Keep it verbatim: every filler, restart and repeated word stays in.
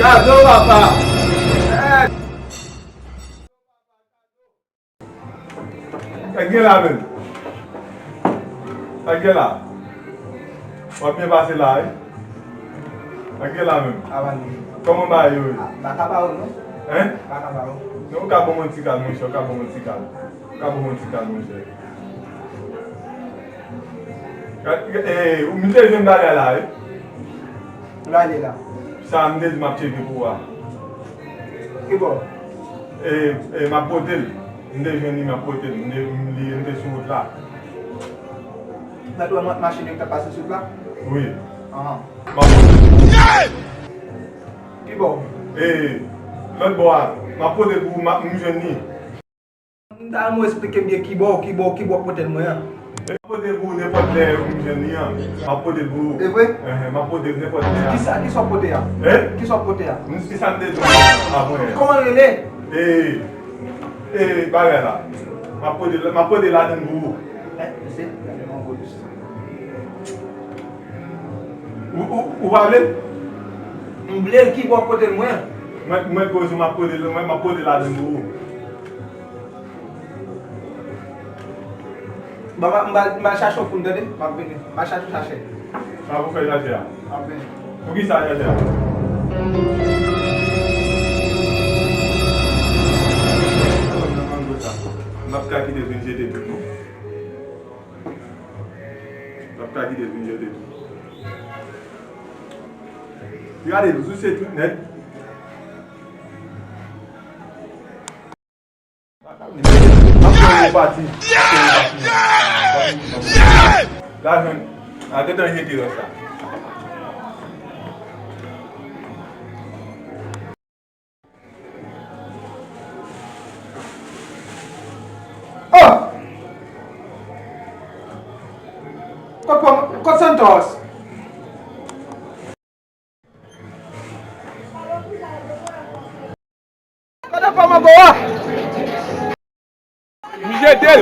Kado papa. Sa k gen la menm? Sa k gen la? W ap byen pase la wi. Sa k gen la menm? Kòman bagay yo ye? Pa ka ba ou non. Hein? Pa ka ba ou. Non, ou ka ban mwen ti kal monchè, ou ka ban mwen ti kal. Ou ka ban mwen ti kal monchè. Gad, eh, ou m te jwenn bagay la wi. Ou la ye la. Sa m te di m ap tcheke pou ou a. Ki bò? E, e, m ap pote l. M te jwenn li, m ap pote l. M te, m, li, m te sou wout la. Mèt wè mwen machin yo k t ap pase sou wout la? Wi. Ahan. M ap pote l. Ki bò? E, lòt bò a. M ap pote l pou ou, m ap, m jwenn li. M ta renmen w esplike m byen ki bò, ki bò, ki bò pote l mwen an. M ap pote l pou ou nenpòt lè ou m jwenn li an. M ap pote l pou ou. E vre? Enhen, m ap pote l nenpòt lè a. Kisa, kisa w pote a? Hein? Kisa w pote a? M, se sa m te di w avan yè. Kòman l rele? E, e, bagay la. M ap pote l, m ap pote l ladann pou ou. Eh, mesye, gade yon polis. Ou, ou, ou pa vle? M vle l, ki bò pote l mwen? Mwen, mwen poze, m ap pote l, mwen, m ap pote l ladann pou ou. Bon, m a, m a, m a chache yon foun, tande? M ap vini. M a chache yon sachè. Sa pou fè sachè a? M ap vini. Pou ki sa sachè a? M ap ka kite vin jete tout, non. M ap ka kite vin jete tout. Gade, m souse tout nèt. Lajan, a gentan jete rès la. Oh! Kot, kot Santos? Kote pa mango a? M jete l.